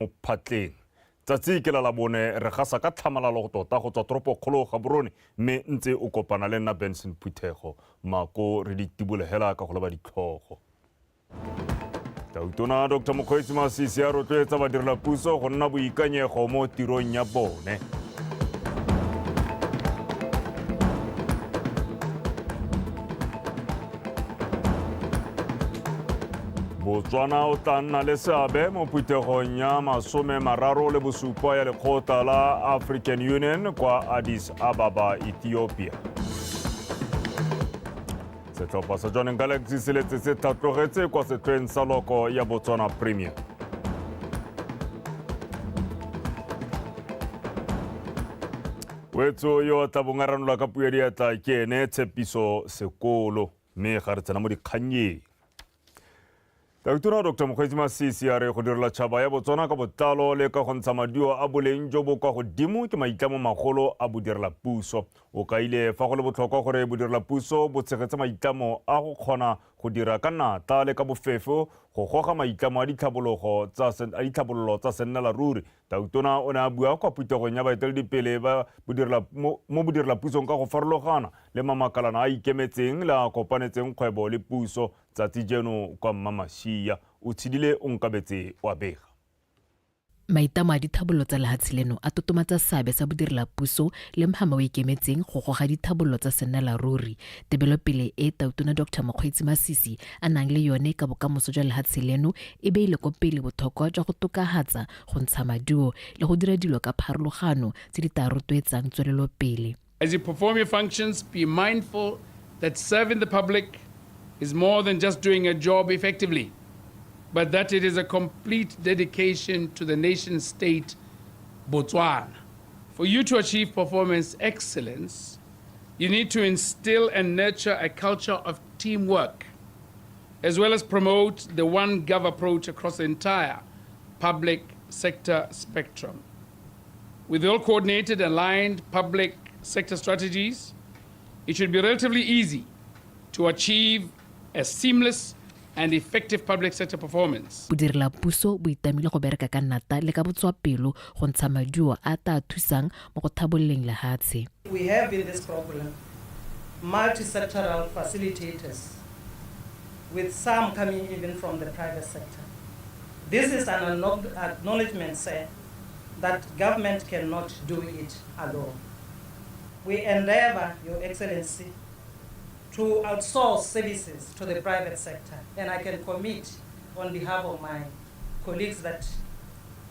Mo phatleng. Tsatsi ke la Labone re gasa ka tlhamalalo go tota go tswa toropokgolo Gaborone mme ntse o kopana le nna Benson Phuthego. Mako re di tibole hela ka go leba ditlhogo. Tautona Dr. Mokgweetsi Masisi a rotloetsa badirelapuso go nna boikanyego mo tirong ya bone. Botswana o tla nna le seabe mo phuthegong ya 37 ya lekgotla la African Union kwa Addis Ababa, Ethiopia. Setlhopha sa Jwaneng Galaxy se letse se tlhatlogetse kwa setlhoeng sa loko ya Botswana Premier. Wetso yo a tla bong a ranola ka puo ya diatla ke ene Tshepiso Sekolo. Mme ga re tsena mo dikgannyeng. Tautona Dr. Mokgweetsi Masisi a re go direla tšhaba ya Botswana ka botlalo le ka go ntsha maduo a boleng jo bo kwa godimo ke maitlamo magolo a bodirelapuso. O kaile fa go le botlhokwa gore bodirelapuso bo tshegetse maitlamo a go kgona go dira ka natla le ka bofefo go goga maitlamo a ditlhabologo tsa a ditlhabololo tsa sennela ruri. Tautona o ne a bua kwa phuthegong ya baeteledipele ba bodirela mo bodirelapusong ka go farologana le mamakalana a ikemetseng le a kopanetseng kgwebo le puso Tsatsi jeno kwa Mmamasia, o tshedile o nkabetse wa bega. Maitamo a dithabololo tsa lehatshe leno a totomatsa seabe sa bodirelapuso le mhama o ikemetseng go goga dithabololo tsa sennelaruri. Tebelopele e Tautona Doctor Mokgweetsi Masisi a nang le yone ka bokamoso jwa lehatshe leno e beile ko pele bothokwa jwa go tokahatsa go ntsha maduo le go dira dilo ka pharologano tse di tla rotloetsang tswelelopele. As you perform your functions, be mindful that serving the public is more than just doing a job effectively, but that it is a complete dedication to the nation state Botswana. For you to achieve performance excellence, you need to instill and nurture a culture of teamwork, as well as promote the one gov approach across the entire public sector spectrum. With well coordinated and aligned public sector strategies, it should be relatively easy to achieve a seamless and effective public sector performance. Bodirelapuso bo itamile go bereka ka nata le ka botswapelo go ntsha maduo a a taa thusang mo go thabololeng lehatshe. We have in this program multi-sectoral facilitators with some coming even from the private sector. This is an acknowledgement, sir, that government cannot do it alone. We endeavor, Your Excellency, to outsource services to the private sector. And I can commit on behalf of my colleagues that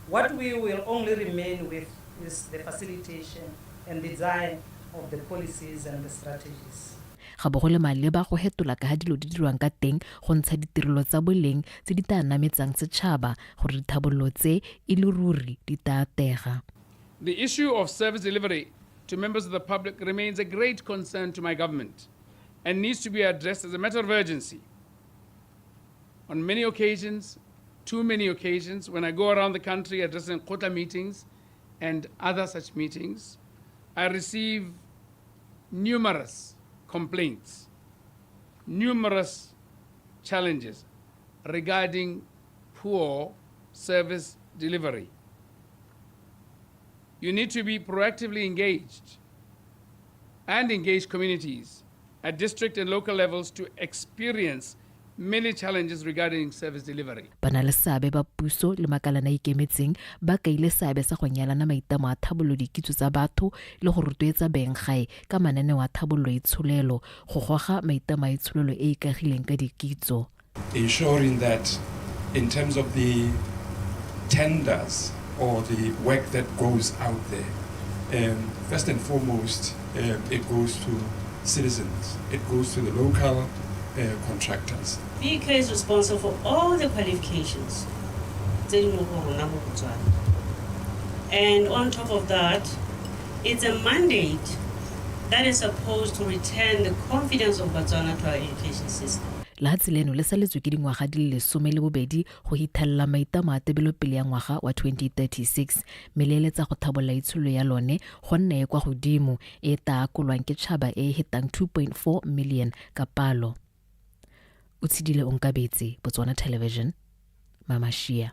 what we will only remain with is the facilitation and design of the policies and the strategies. Ga bo go le maleba go hetola ka ha dilo di dirwang ka teng go ntsha ditirelo tsa boleng tse di tla nametsang setšhaba gore dithabololo tse e le ruri di tla atega. The issue of service delivery to members of the public remains a great concern to my government and needs to be addressed as a matter of urgency. On many occasions, too many occasions, when I go around the country addressing quota meetings and other such meetings, I receive numerous complaints, numerous challenges regarding poor service delivery. You need to be proactively engaged and engage communities at district and local levels to experience many challenges regarding service delivery. Banaleseabe ba puso le makalana a ikemetseng ba kaile seabe sa go nyalana maitamo a thabololo dikitso tsa batho le go rotloetsa beng gae ka mananeo a thabololo itsholelo go goga maitamo a itsholelo e e ikagileng ka dikitso. Ensuring that in terms of the tenders or the work that goes out there, first and foremost, it goes to citizens, it goes to the local contractors. BK is responsible for all the qualifications tse di mo go rona mo Botswana. And on top of that, it's a mandate that is supposed to return the confidence of Botswana to our education system. Lehatshe leno le saletswe ke dingwaga di le 12 go hithelela maitamo a tebelopele ya ngwaga wa 2036 mme le eletsa go thabolola itsholelo ya lone go nne e kwa godimo e e taa akolwang ke tšhaba e e hetang 2.4 million ka palo. O tshedile Onkabetse, Botswana Television, Mamashia.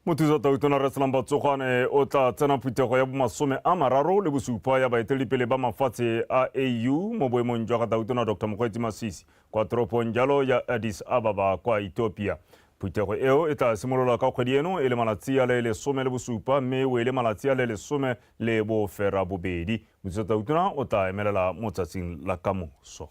Mothusa tautona Rre Selamba Tsogwane o tla tsena phuthego ya bomasome a mararo le bosupa ya baeteledipele ba mafatshe a AU mo boemong jwa ga tautona Dr Mokgweetsi Masisi kwa toropong jalo ya Addis Ababa kwa Ethiopia. Phuthego eo e tla simolola ka kgwedi eno e le malatsi a le 17 mme o e le malatsi a le 18. Mothusa tautona o tla emelela mo tsatsing la kamoso.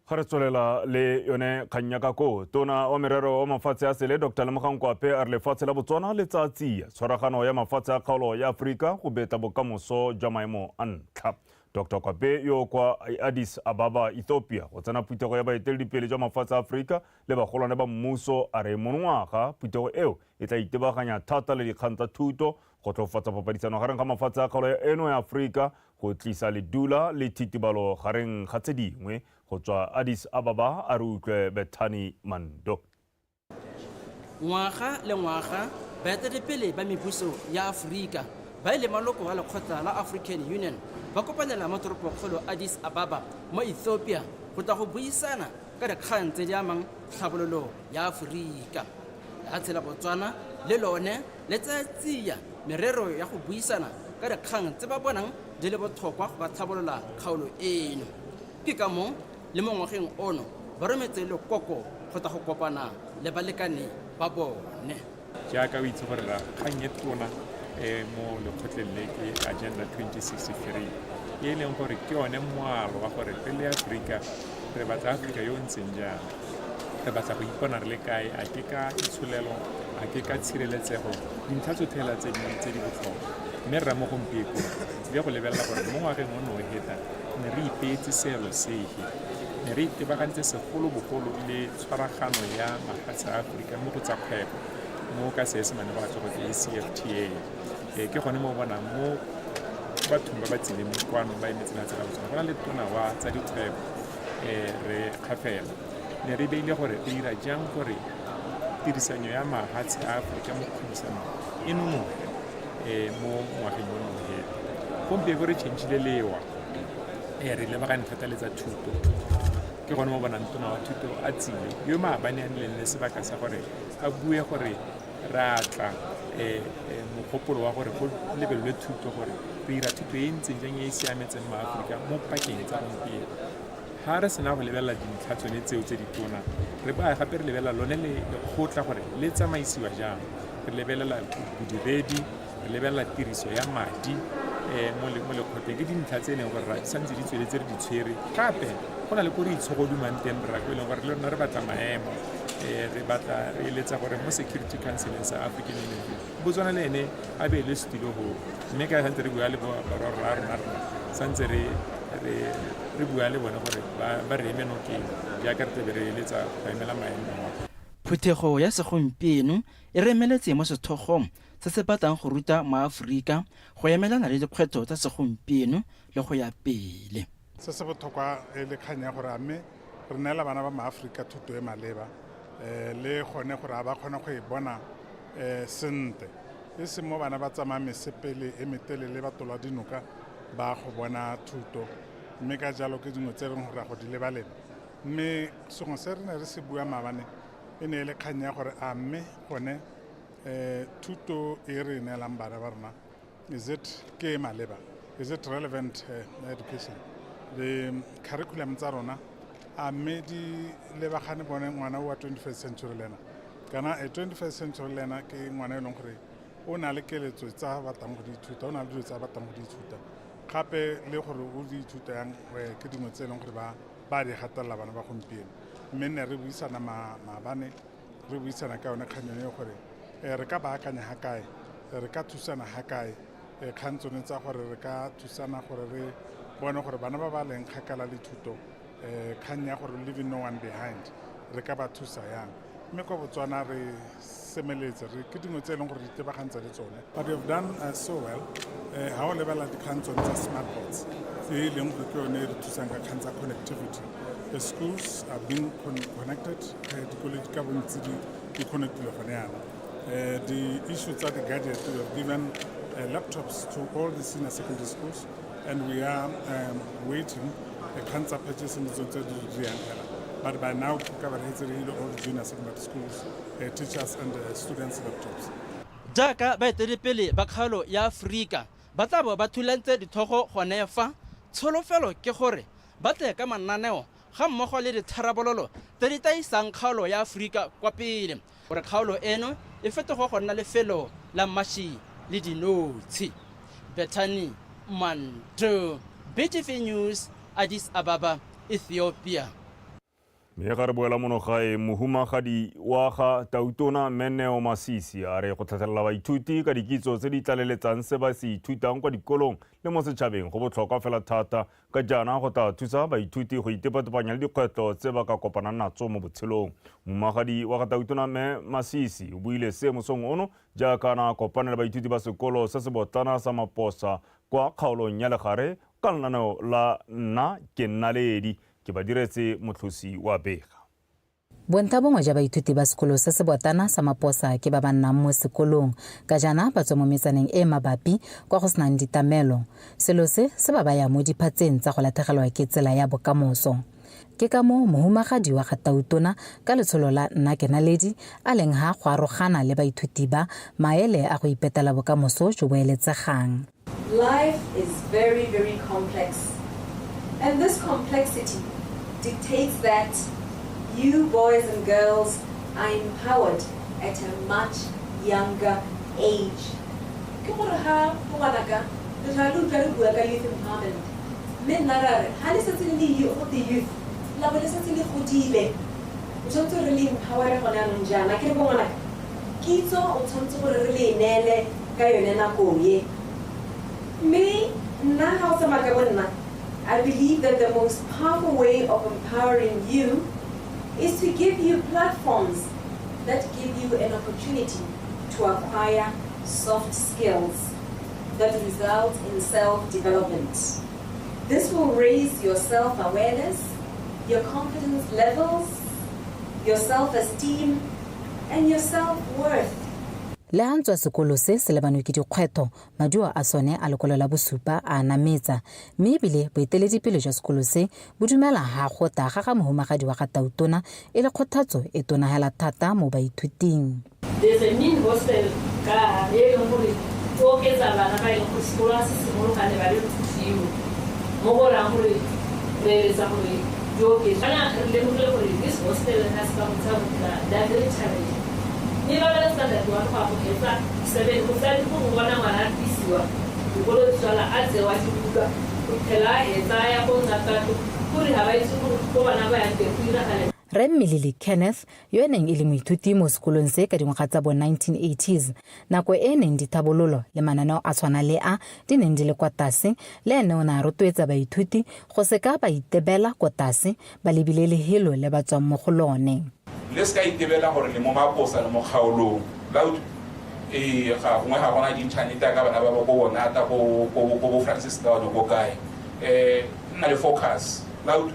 Ga re tswelela le yone kgang ya ka koo, tona wa merero wa mafatshe a sele Dr Lemogang Kwape a re lefatshe la Botswana le tsaya tsia tshwaragano ya mafatshe a kgaolo ya Aforika go betla bokamoso jwa maemo a ntlha. Dr Kwape yo kwa Addis Ababa, Ethiopia, go tsena phuthego ya baeteledipele jwa mafatshe a Aforika le bagolwane ba mmuso, a re monongwaga phuthego eo e tla itebaganya thata le dikgang tsa thuto, go tlhofatsa papadisano gareng ga mafatshe a kgaolo eno ya Aforika, go tlisa ledula le thitibalo gareng ga tse dingwe. Go tswa Addis Ababa a re utlwe Bethany Mando. Ngwaga le ngwaga baeteledipele ba mebuso ya Aforika ba e le maloko a lekgotla la African Union ba kopanela mo toropokgolo Addis Ababa mo Ethiopia go tla go buisana ka dikgang tse di amang tlhabololo ya Aforika. Lehatshe la Botswana le lone le tsaya tsia merero ya go buisana ka dikgang tse ba bonang di le botlhokwa go ka tlhabolola kgaolo eno. Ke ka moo le mo ngwageng ono ba rometse lekoko go tla go kopana le balekane ba bone. Jaaka o itse gore ra kgang e tona mo lekgotleng le ke Agenda 2063, e leng gore ke yone moalo wa gore re le Aforika re batla Aforika yo o ntseng jang, re batla go ipona re le kae, a ke ka itsholelo, a ke ka tshireletsego, dintlha tsotlhe hela tse di botlhokwa. Mme rra mo gompieko tlile go lebelela gore mo ngwageng o ne o heta ne re ipeetse seelo sehe, ne re itebagantse segolobogolo le tshwaragano ya mafatshe a Aforika mo go tsa kgwebo, mo ka Seesemane go atle go ke ACFTA. Ke gone mo o bonang mo bathong ba ba tsileng kwano ba emetse lefatshe la Botswana, go na le tona wa tsa dikgwebo, re Kgafela. Ne re beile gore re dira jang gore tirisanyo ya mafatshe a Aforika mo kgwedisanong e nonoge mo ngwageng o no heta. Gompieno re change-ile lewa, re lebagane thata le tsa thuto. Ke gone mo bonang tona wa thuto a tsile, yo maabane a nnileng le sebaka sa gore a bue gore re a tla mogopolo wa gore go lebelelwe thuto, gore re dira thuto e ntseng jang e e siametseng maAforika mo pakeng tsa gompieno. Ha re sena go lebelela dintlha tsone tseo tse di tona, re baya gape re lebelela lone le lekgotla gore le tsamaisiwa jang, re lebelela bodiredi, re lebelela tiriso ya madi mo lekgotleng. Ke dintlha tse e leng gore di santse di tsweletse re di tshwere. Gape go na le ko re itshogodumang teng rra, ko e leng gore le rona re batla maemo, re batla re eletsa gore mo Security Council sa African Union Botswana le ene a be le setilo go, mme ka santse re bua le borra rona, rona santse re bua le bone gore ba re eme nokeng jaaka re tlebe re eletsa go emela maemo. Phuthego ya segompieno e remeletse mo sethogong se se batlang go ruta maAforika go emelana le dikgwetlho tsa segompieno le go ya pele. Se se botlhokwa e le kgang ya gore a mme re neela bana ba maAforika thuto e maleba, le gone gore a ba kgone go e bona sentle, e seng mo bana ba tsamaya mesepele e metelele ba tolwa dinoka ba go bona thuto. Mme ka jalo ke dingwe tse e leng gore a go di lebaleba. Mme sengwe se re ne re se bua maabane e ne e le kgang ya gore a mme gone thuto e re e neelang bana ba rona, is it ke e maleba, is it relevant education, the curriculum tsa rona a mme di lebagane bone ngwana wa 21st century learner. Kana a 21st century learner ke ngwana e leng gore o na le keletso tsa batlang go di ithuta, o na le dilo tsa batlang go di ithuta, gape le gore o di ithuta yang, ke dingwe tse e leng gore ba di gatelela bana ba gompieno. Mme ne re buisana maabane, re buisana ka yone kgang yone gore re ka baakanya ha kae, re ka thusana ha kae, kgang tsone tsa gore re ka thusana gore re bone gore bana ba ba leng kgakala le thuto, kgang ya gore leaving no one behind, re ka ba thusa yang. Mme kwa Botswana re semeletse, re ke dingwe tse e leng gore di tebagantse le tsone. But we have done so well, ha o lebela dikgang tsone tsa smart boards, tse e leng gore ke yone e re thusang ka kgang tsa connectivity. The schools are being connected, dikolo di ka bontsi di connectile gone yana. The issue tsa di-gadget, we have given laptops to all the senior secondary schools, and we are waiting kgang tsa purchasing le tsone tse di dirang fela. But by now, ka ba re hetse re ile all the junior secondary schools teachers and students' laptops. Jaaka baeteledipele ba kgaolo ya Aforika ba tla bo ba thulantse ditlhogo gone fa, tsholofelo ke gore ba tle ka mananeo ga mmogo le ditharabololo tse di tla isang kgaolo ya Aforika kwa pele gore kgaolo eno e fetoge go nna lefelo la maši le dinotshi. Bethany Manto, BTV News, Addis Ababa, Ethiopia. Mme ga re boela mono gae, mohumagadi wa ga Tautona Mme Neo Masisi a re go tlhatlhelela baithuti ka dikitso tse di tlaleletsang se ba se ithutang kwa dikolong le mo setšhabeng go botlhokwa fela thata ka jaana go tla thusa baithuti go itepatepanya le dikgwetlho tse ba ka kopanang natso mo botshelong. Mohumagadi wa ga Tautona Mme Masisi o buile se mosong ono jaaka na kopane le baithuti ba sekolo se se botlana sa Maposa kwa kgaolong ya Legare ka lenaneo la Nna ke Naledi. Ke ba diretse Motlhosi wa bega. Bontlha bongwe jwa baithuti ba sekolo se se botana sa Maposa ke ba ba nnang mo sekolong ka jaana ba tswa mo metsaneng e mabapi kwa go senang ditamelo. Selo se se ba baya mo diphatseng tsa go latlhegelwa ke tsela ya bokamoso. Ke ka moo mohumagadi wa ga Tautona ka letsholo la Nna ke Naledi a leng ha go arogana le baithuti ba maele a go ipetela bokamoso jo bo eletsegang. Life is very, very complex. And this complexity dictates that you boys and girls are empowered at a much younger age. Ke gore ha ngwanaka re tla le utlwa re bua ka youth empowerment, mme nna ra re ha le setse le le go te youth la bo le setse le godile, o tshwanetse re le empowere gone anong jaana. Ke re bo ngwanaka, kitso o tshwanetse gore re le e neele ka yone nako ye. Mme nna ga o tsamaya ka bo nna, I believe that the most powerful way of empowering you is to give you platforms that give you an opportunity to acquire soft skills that result in self-development. This will raise your self-awareness, your confidence levels, your self-esteem, and your self-worth. Le ha ntswa sekolo se se lebanwe ke dikgwetho, maduo a sone a lekwalo la bosupa a nametsa, mme ebile boeteledipele jwa sekolo se bo dumela ha go ta ga ga mohumagadi wa ga Tautona e le kgothatso e tona hela thata mo baithuting. There's a mean hostel ka e leng gore o oketsa bana ba e leng gore sekolo se simologane ba le few mo go rayang gore re eletsa gore di oketswe. Kana re lemogile gore this hostel has come go they are very challenging. Mme ba bala standard 1 go ya go hetsa 7, motsadi go bona ngwana a tlisiwa dikolo di tswala a tsewa dibuka go fitlhela a hetsa a ya go nna kato gore ga ba itse gore ko bana ba yang teng go iragale. Rre Mmelili Kenneth, yo e neng e le moithuti mo sekolong se ka dingwaga tsa bo 1980s, nako e neng dithabololo le mananeo a tshwana le a di neng di le kwa tlase, le ene o ne a rotloetsa baithuti go seka ba itebela ko tlase ba lebile lehelo le ba tswang mo go lone. Le se ka itebela gore le mo Maposa le mo kgaolong loud e ga gongwe ga gona di-internet ka bana ba ba ko Bonata ko bo Francis Kaone ko kae, nna le focus loud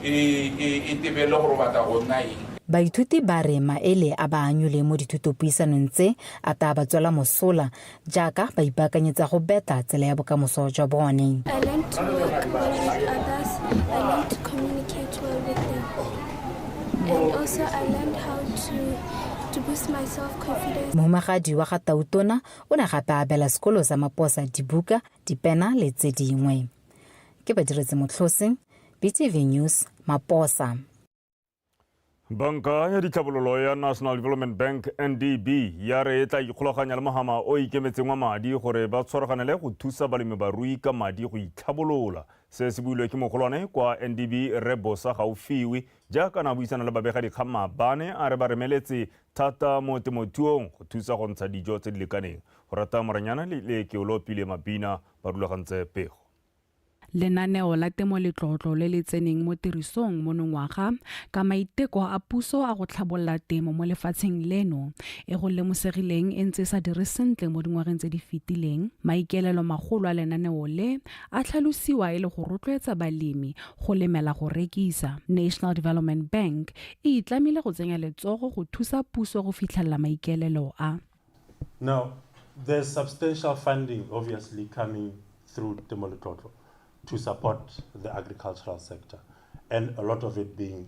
e tebele gore o batla go nna eng. Baithuti ba re maele a ba anyuleng mo dithutopuisanong tse a tla ba tswela mosola jaaka ba ipaakanyetsa go betla tsela ya bokamoso jwa bone. I learned to work well with others. I learned to communicate well with them. And also I learned how to boost my self-confidence. Mohumagadi wa ga Tautona o ne gape a abela sekolo sa Maposa dibuka, dipena le tse dingwe. Ke ba diretse Motlhosi, BTV News, Maposa. Banka ya ditlhabololo ya National Development Bank NDB ya re e tla ikgolaganya le mohama o ikemetseng wa madi gore ba tshwaraganele go thusa balemi barui ka madi go itlhabolola. Se se builwe ke mogolwane kwa NDB Rre Bosa Gaufiwe jaaka na buisana le babegadikgang maabane, a re ba remeletse thata mo temothuong go thusa go ntsha dijo tse di lekaneng. Go rata Moranyana le Keolopile Mabina ba rulagantse pego. Lenaneo la temo letlotlo le le tseneng mo tirisong monongwaga ka maiteko a puso a go tlhabolola temo mo lefatsheng leno e go lemosegileng e ntse e sa dire sentle mo dingwageng tse di fetileng. Maikaelelo magolo a lenaneo le a tlhalosiwa e le go rotloetsa balemi go lemela go rekisa. National Development Bank e itlamile go tsenya letsogo go thusa puso go fitlhelela maikaelelo a. Now, there's substantial funding obviously coming through Temo Letlotlo to support the agricultural sector, and a lot of it being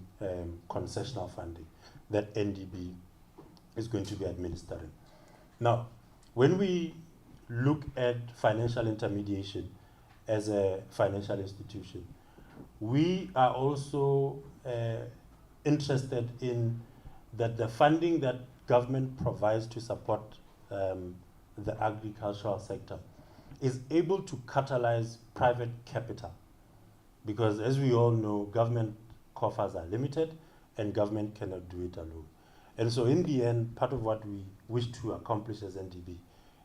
concessional funding that NDB is going to be administering. Now, when we look at financial intermediation as a financial institution, we are also interested in that the funding that government provides to support the agricultural sector is able to catalyze private capital. Because as we all know, government coffers are limited and government cannot do it alone. And so in the end, part of what we wish to accomplish as NDB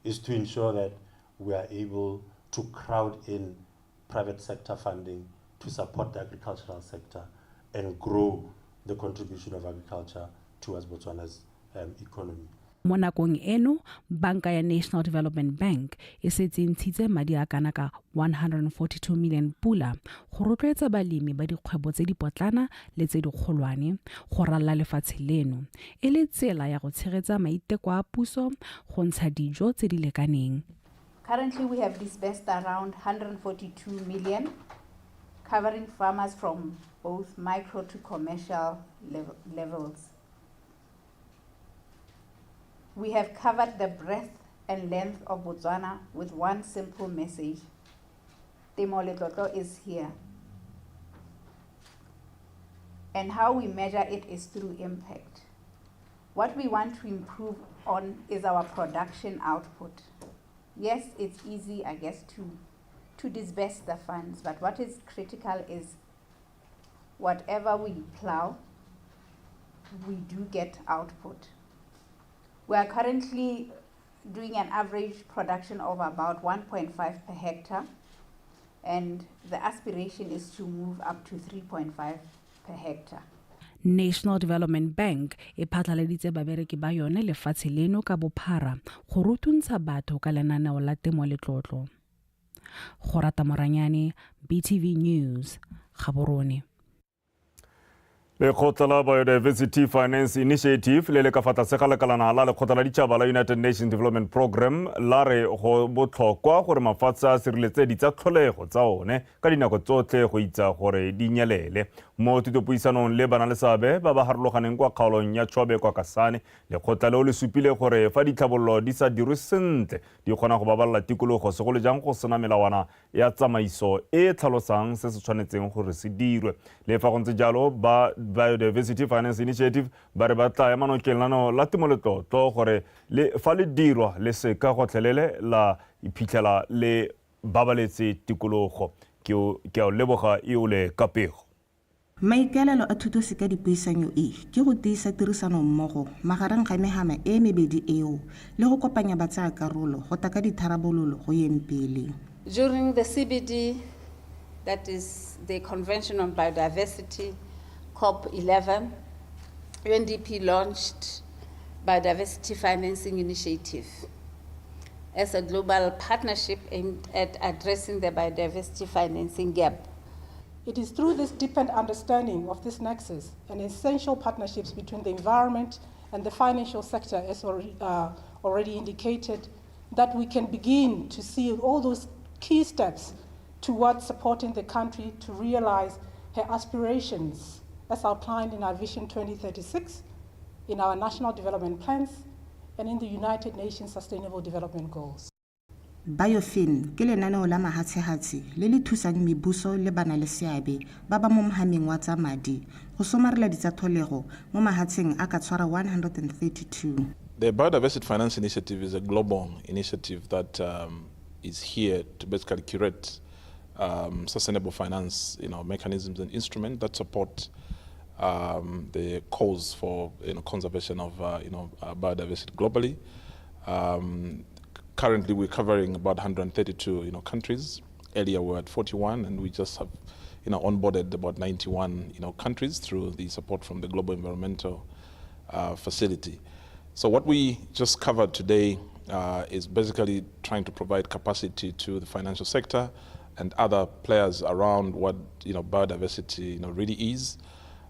is to ensure that we are able to crowd in private sector funding to support the agricultural sector and grow the contribution of agriculture towards Botswana's economy. Mo nakong eno, banka ya National Development Bank e setse e ntshitse madi a kana ka 142 million pula go rotloetsa balemi ba dikgwebo tse dipotlana le tse dikgolwane go ralala lefatshe leno e le tsela ya go tshegetsa maiteko a puso go ntsha dijo tse di lekaneng. Currently, we have disbursed around 142 million, covering farmers from both micro to commercial levels. We have covered the breadth and length of Botswana with one simple message: Temo Letlotlo is here. And how we measure it is through impact. What we want to improve on is our production output. Yes, it's easy, I guess, to disburse the funds, but what is critical is whatever we plow, we do get output. We are currently doing an average production of about 1.5 per hectare, and the aspiration is to move up to 3.5 per hectare. National Development Bank e phatlaladitse babereki ba yone lefatshe leno ka bophara go rutuntsha batho ka lenaneo la Temo Letlotlo. Gorata Moranyane, BTV News, Gaborone. Lekgotla la Biodiversity Finance Initiative le le ka fa tlase ga lekalana la lekgotla la ditšhaba la United Nations Development Programme la re go botlhokwa gore mafatshe a sireletse ditsa tlholego tsa one ka dinako tsotlhe go itsa gore di nyelele. Mo thutopuisanong le banaleseabe ba ba harologaneng kwa kgaolong ya Chobe kwa Kasane, lekgotla leo le supile gore fa ditlhabololo di sa dirwe sentle di kgona go babalela tikologo, segolo jang go sena melawana ya tsamaiso e tlhalosang se se tshwanetseng gore se dirwe. Le fa go ntse jalo, ba Biodiversity Finance Initiative ba re ba tla ema nokeng lenaneo la Temo Letlotlo gore le fa le dirwa le seka gotlhelele la iphitlhela le babaletse tikologo. Ke a o leboga e o le ka pego. Maikaelelo a thutoseka dipuisanyo e ke go tiisa tirisanommogo magareng ga mehama e mebedi eo le go kopanya batsayakarolo go tla ka ditharabololo go yeng pele. During the CBD, that is the Convention on Biodiversity, COP11, UNDP launched Biodiversity Financing Initiative as a global partnership aimed at addressing the biodiversity financing gap. It is through this deepened understanding of this nexus and essential partnerships between the environment and the financial sector, as already indicated, that we can begin to see all those key steps towards supporting the country to realize her aspirations as outlined in our Vision 2036, in our national development plans, and in the United Nations Sustainable Development Goals. BioFin ke lenaneo la mahatshehatshe le le thusang mebuso le banaleseabe ba ba mo mohameng wa tsa madi go somarela ditsatlholego mo mahatsheng a ka tshwara 132. The Biodiversity Finance Initiative is a global initiative that is here to basically curate sustainable finance mechanisms and instruments that support the cause for conservation of biodiversity globally. Currently, we're covering about 132 countries. Earlier, we were at 41, and we just have onboarded about 91 countries through the support from the Global Environmental Facility. So what we just covered today is basically trying to provide capacity to the financial sector and other players around what biodiversity really is,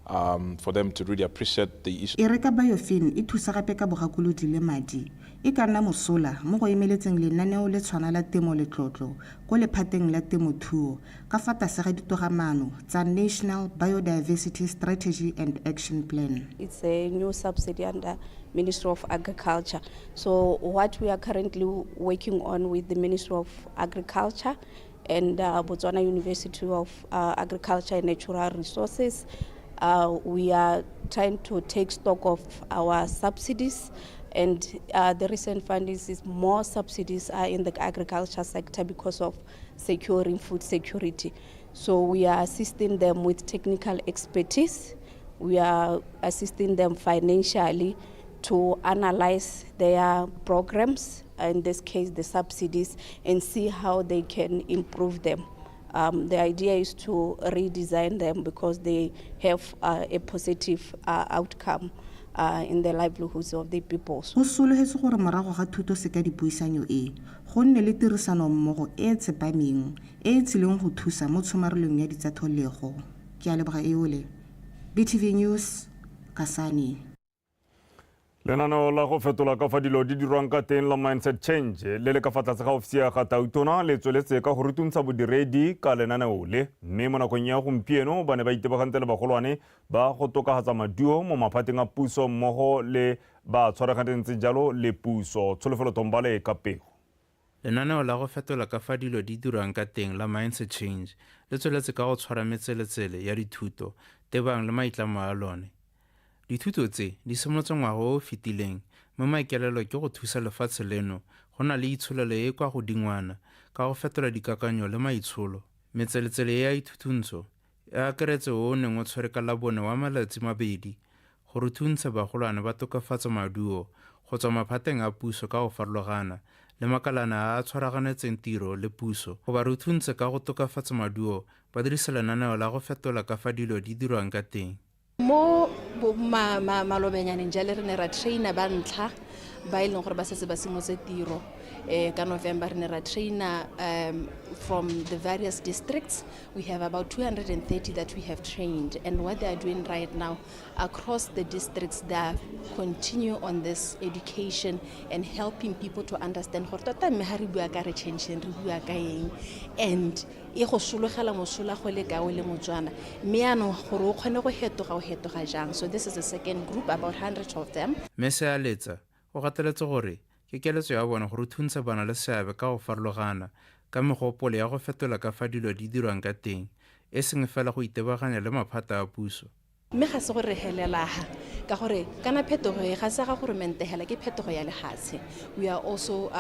for them to really appreciate the issue. E re ka BioFin e thusa gape ka bogakolodi le madi, e ka nna mosola mo go emeletseng lenaneo le tshwana la temo letlotlo ko lephateng la temothuo ka fa tlase ga ditogamaano tsa National Biodiversity Strategy and Action Plan. It's a new subsidy under Ministry of Agriculture. So what we are currently working on with the Ministry of Agriculture and Botswana University of Agriculture and Natural Resources, we are trying to take stock of our subsidies, and the recent findings is more subsidies are in the agriculture sector because of securing food security. So we are assisting them with technical expertise. We are assisting them financially to analyze their programs, in this case the subsidies, and see how they can improve them. The idea is to redesign them because they have a positive outcome in the livelihoods of the people. Go sologetswe gore morago ga thuto seka dipuisanyo e, go nne le tirisanommogo e e tsepameng e e tsileng go thusa mo tshomarelong ya ditsatlholego. Ke a leboga Eole. BTV News, Kasane. Lenaneo la go fetola ka fa dilo di dirwang ka teng la Mindset Change le le ka fa tlase ga ofisi ya ga Tautona le tsweletse ka go rutuntsha bodiredi ka lenaneo le, mme mo nakong ya gompieno ba ne ba itebagantse le bagolwane ba go tokafatsa maduo mo maphateng a puso mmogo le ba tshwaraganetse jalo le puso. Tsholofelo Tombale ka pego. Lenaneo la go fetola ka fa dilo di dirwang ka teng la Mindset Change le tsweletse ka go tshwara metseletsele ya dithuto tebang le maitlamo a lone. Dithuto tse di simolotse ngwaga o o fetileng, mme maikaelelo ke go thusa lefatshe leno go na le itsholelo e e kwa godingwana ka go fetola dikakanyo le maitsholo. Metseletsele e ya ithutuntsho e akaretse o o neng o tshwere ka Labone wa malatsi mabedi go ruthuntsha bagolwane ba tokafatsa maduo go tswa maphateng a puso ka go farologana le makalana a a tshwaraganetseng tiro le puso go ba ruthuntse ka go tokafatsa maduo ba dirisa lenaneo la go fetola ka fa dilo di dirwang ka teng. Mo malobenyaneng jale re ne ra traina ba ntlha ba e leng gore ba setse ba simotse tiro. Ka November re ne ra traina from the various districts. We have about 230 that we have trained, and what they are doing right now across the districts, they are continue on this education and helping people to understand gore tota mme ga re bua ka re changeng re bua ka eng, and e go sologela mosola go le kae o le Motswana, mme yaanong gore o kgone go hetoga o hetoga jang. So this is the second group, about 100 of them. Mme Sealetsa o gateletse gore ke keletso ya bona go ruthuntsha bana le seabe ka go farologana ka megopolo ya go fetola ka fa dilo di dirwang ka teng, e seng fela go itebaganya le maphata a puso. Mme ga se gore re helelaga ka gore kana phetogo e ga se ga goromente hela, ke phetogo ya lehatshe. We are also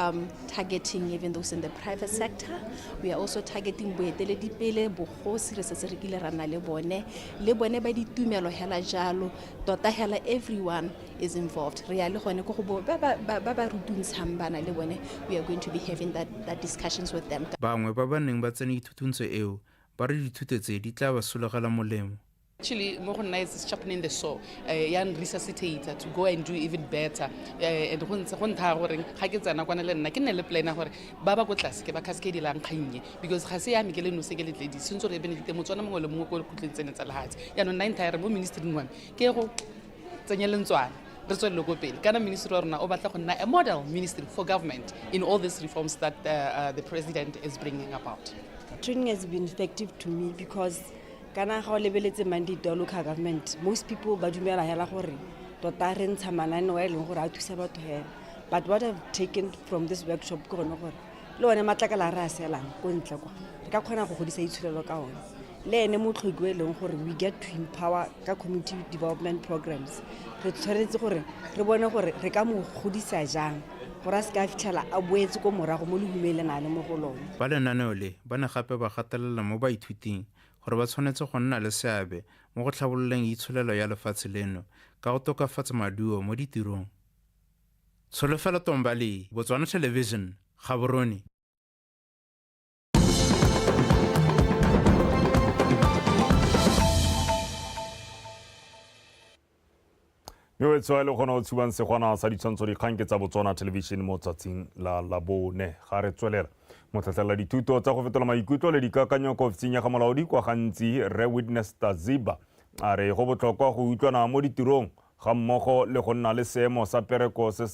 targeting even those in the private sector. We are also targeting boeteledipele, bogosi re setse re kile ra nna le bone, le bone ba ditumelo hela jalo. Tota hela everyone is involved. Re ya le gone ko go bo ba ba rutuntshang bana le bone. We are going to be having that discussions with them. Bangwe ba ba neng ba tsene ithutuntsho eo ba re dithuto tse di tla ba solegela molemo. Actually, mo go nna it's sharpening the saw, ya resuscitator to go and do even better. And go ntse go ntha gore ga ke tsena kwana le nna ke nne le plan ya gore ba ba ko tlase ke ba cascadelang kgannye, because ga se ya me ke le nose ke le tledi sentse re benefit Motswana mongwe le mongwe ko khutleng tsene tsa lehatshe. Yaanong nna entire mo ministry wa me ke go tsenye lentswana re tswelele ko pele. Kana ministry wa rona o batla go nna a model ministry for government in all these reforms that the president is bringing about. Training has been effective to me because kana ga o lebeletse mandate wa local government, most people ba dumela hela gore tota re ntsha mananeo a e leng gore a thusa batho hela. But what I've taken from this workshop ke gone gore le one matlakala a re a selang ko ntle kwa re ka kgona go godisa itsholelo ka one, le ene motlhoki o e leng gore we get to empower ka community development programs, re tshwanetse gore re bone gore re ka mo godisa jang gore a se ka fitlhela a boetse ko morago mo lehumeng le na le mo go lone. Ba lenaneo le ba ne gape ba gatelela mo baithuting gore ba tshwanetse go nna le seabe mo go tlhabololeng itsholelo ya lefatshe leno ka go tokafatsa maduo mo ditirong. Tsholofelo Tombale, Botswana Television, Gaborone. Mme wetsho le gona o tshubang segwana sa ditshwantsho dikgang ke tsa Botswana Television mo tsatsing la Labone. Ga re tswelela motlhatlhelela dithuto tsa go fetola maikutlo le dikakanyo ko ofising ya ga molaodi kwa gantsi Rre Witness Taziba a re go botlhokwa go utlwana mo ditirong ga mmogo le go nna le seemo sa pereko se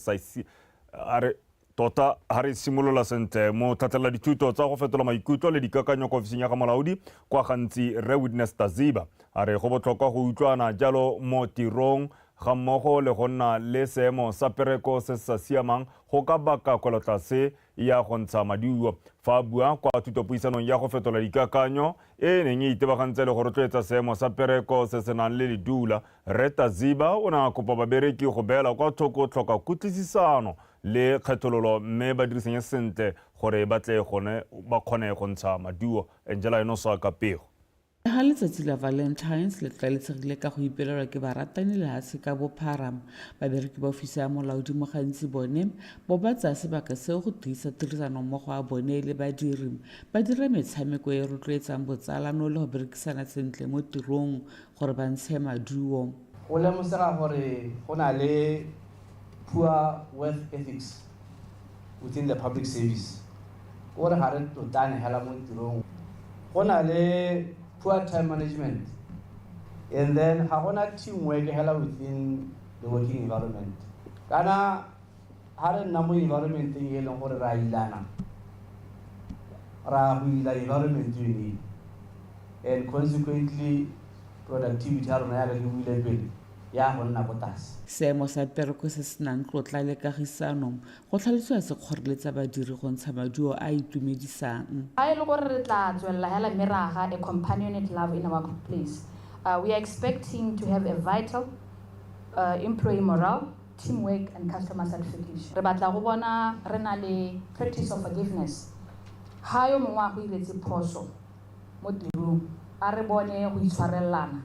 A re tota ga re simolola sentle mo tlhatlhelela dithuto tsa go fetola maikutlo le dikakanyo kwa ofising ya ga molaodi kwa gantsi Rre Witness Taziba a re go botlhokwa go utlwana jalo mo tirong ga mmogo le go nna le seemo sa pereko se se sa siamang go ka baka kwelotlase ya go ntsha maduo. Fa a bua kwa thutopuisanong ya go fetola dikakanyo e e neng e itebagantse le go rotloetsa seemo sa pereko se se nang le ledula, Rre Taziba o ne a kopa babereki go beela kwa thoko tlhoka kutlwisisano le kgethololo mme ba dirisanye sentle gore ba tle gone ba kgone go ntsha maduo. Angela Enosa ka pego. Le ga letsatsi la Valentine's le tlwaelesegile ka go ipelelwa ke baratani lehatshe ka bophara, babereki ba ofisi ya molaodi mo gantsi bone bo ba tsaya sebaka seo go tiisa tirisanommogo ya bone le badiri, ba dira metshameko e e rotloetsang botsalano le go berekisana sentle mo tirong gore ba ntshe maduo. Go lemosega gore go na le poor work ethics within the public service, ke gore ga re tlotlane hela mo tirong. Go na le poor time management, and then ga gona teamwork hela within the working environment. Kana ha re nna mo environmenteng e leng gore ra ilana, ra go ila environment yone, and consequently productivity ya rona ya ke buile pele ya go nna ko tlase. Seemo sa pereko se se nang tlotla le kagisano go tlhalosiwa se kgoreletsa badiri go ntsha maduo a a itumedisang. Ga e le gore re tla tswelela hela mme ra aga a companionate love in our place, we are expecting to have a vital employee morale, teamwork and customer satisfaction. Re batla go bona re na le practice of forgiveness. Ha yo mongwe a go iretse phoso mo tirong, a re bone go itshwarelana.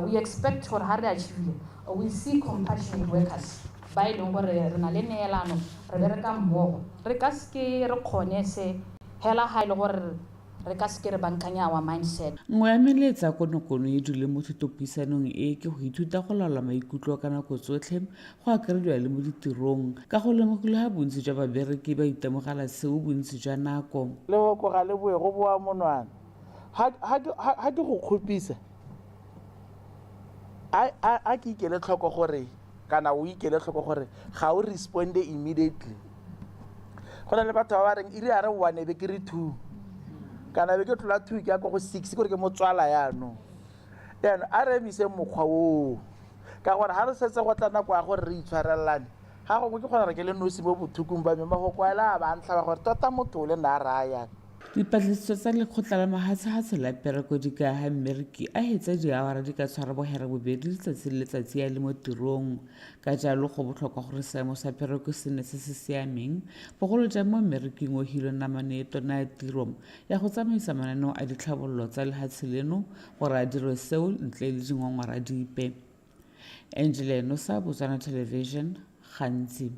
We expect gore ha re achievile, we see compassionate workers ba e leng gore re na le neelano, re bereka mmogo. Re ka seke re kgone se hela ha e le gore re ka seke re bankanya our mindset. Nngwe ya melaetsa konokono e dule mo thutopuisanong e ke go ithuta go laola maikutlo ka nako tsotlhe, go akarediwa le mo ditirong, ka go lemogile ha bontsi jwa babereki ba itemogela seo bontsi jwa nako. Lehoko ga le boe go boa monwana. Ha ke go kgopisa, a ke ikele tlhoko gore kana o ikele tlhoko gore ga o responde immediately. Go na le batho ba ba reng iri a re 1 be ke re 2, kana be ke tlola 2 ke ya ko go 6, ke gore ke motswala yaanong. Jaanong a re emise mokgwa oo, ka gore ha re setse go tla nako ya gore re itshwarelane, ga gongwe ke kgona gore ke le nosi mo bothokong ba me, mafoko a le a ba ntlha ba gore tota motho o le nna a raya yang. Dipatlisiso tsa lekgotla la mahatshehatshe la pereko di ka ha mmereki a hetsa diawara di ka tshwara bohere bobedi letsatsi le letsatsi a le mo tirong. Ka jalo go botlhokwa gore seemo sa pereko se nne se se siameng, bogolo jang mo mmereking o hilwe namane e tona ya tiro ya go tsamaisa mananeo a ditlhabololo tsa lehatshe leno gore a dirwe seo ntle le dingongora dipe. Angela Enosa, Botswana Television, Gantsi.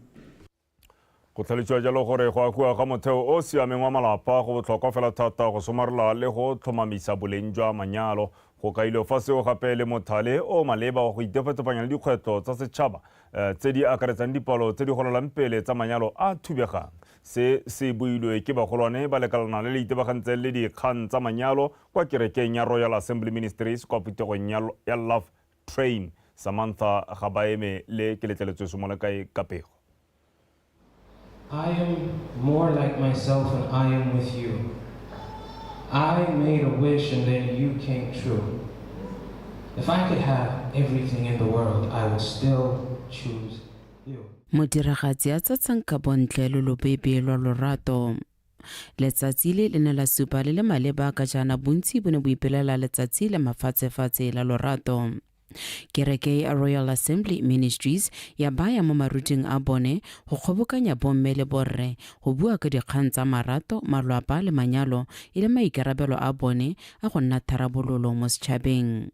Go tlhalosiwa jalo gore go agiwa ga motheo o siameng wa malapa go botlhokwa fela thata go somarela le go tlhomamisa boleng jwa manyalo. Go kailwe fa seo gape le mothale o maleba wa go itefetefanya le dikgwetlho tsa setšhaba tse di akaretsang dipalo tse di golelang pele tsa manyalo a thubegang. Se se builwe ke bagolwane ba lekalana le le itebagantseng le dikgang tsa manyalo kwa kerekeng ya Royal Assembly Ministries kwa phuthegong ya Love Train. Samantha Gabaeme le Keletleletswe Somolekae ka pego. I am more like myself when I am with you. I made a wish and then you came true. If I could have everything in the world, I would still choose you. Modiragatsi a tsatsang ka bontle lo lobebe lwa lorato. Letsatsi le le ne la supa le le maleba ka jaana bontsi bo ne bo ipelela letsatsi la mafatshefatshe la lorato. Kereke ya Royal Assembly Ministries ya baya mo maruting a bone go kgobokanya bomme le borre go bua ka dikgang tsa marato, malwapa le manyalo e le maikarabelo a bone a go nna tharabololo mo setšhabeng.